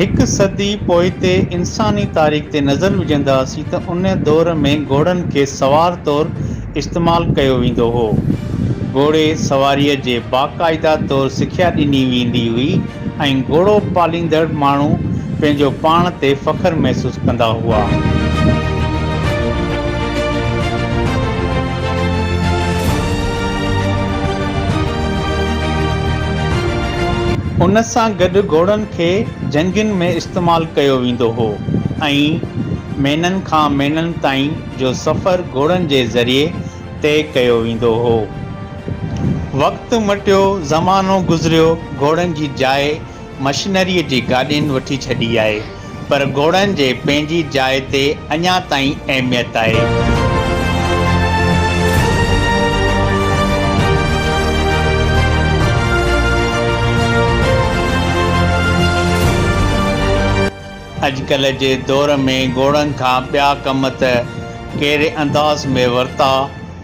هڪ صدي پوئتي انساني تاريخ تي نظر وجهنداسين ته ان دور ۾ گهوڙن کي سوار طور استعمال ڪيو ويندو هو. گهوڙي سواريء جي باقاعده طور سکيا ڏني ويندي هئي ۽ گهوڙو پاليندڙ ماڻهو پنهنجو پاڻ تي فخر محسوس ڪندا هئا. ان سان گڏ گهوڙن کي جنگين ۾ استعمال ڪيو ويندو هو ۽ مهينن کان مهينن تائين جو سفر گهوڙن جي ذريعي طئي ڪيو ويندو هو. وقت مٽيو، زمانو گذريو، گهوڙن جي جاء مشنريء جي گاڏين وٺي ڇڏي آهي، پر گهوڙن جي پنهنجي جاء تي اڃا تائين اهميت آهي. اڄڪلهه جي دور ۾ گهوڙن کان ٻيا ڪم ته ڪهڙي انداز ۾ ورتا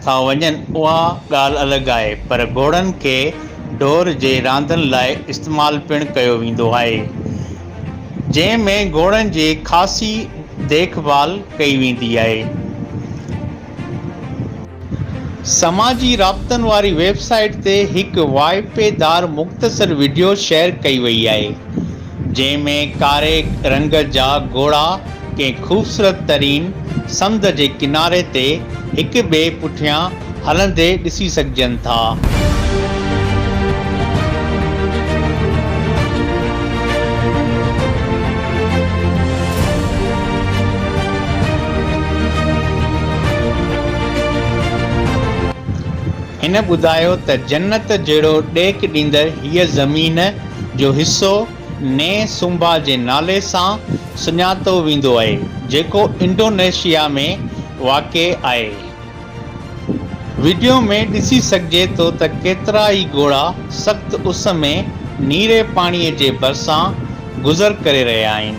ٿا وڃن اها ڳالهه الڳ آهي پر گهوڙن کي ڍور جي راندن لاء استعمال پڻ ڪيو ويندو آهي جنهن ۾ گهوڙن جي خاصي ديک ڀال ڪئي ويندي آهي. سماجي رابطن واري ويب سائيٽ تي هڪ واهپيدار مختصر وڊيو شيئر ڪئي وئي آهي، جنهن ۾ ڪاري رنگ جا گهوڙا ڪنهن خوبصورت ترين سمنڊ جي ڪناري تي هڪ ٻئي پٺيان هلندي ڏسي سگهجن ٿا. هن ٻڌايو ته جنت جهڙو ڏيک ڏيندڙ هيء زمين جو حصو نئين سومبا جي نالي سان سڃاتو ويندو آهي، جيڪو انڊونيشيا ۾ واقع آهي. وڊيو ۾ ڏسي سگهجي ٿو ته ڪيترا ئي گهوڙا سخت اس ۾ نيري پاڻي جي ڀرسان گذر ڪري رهيا آهن.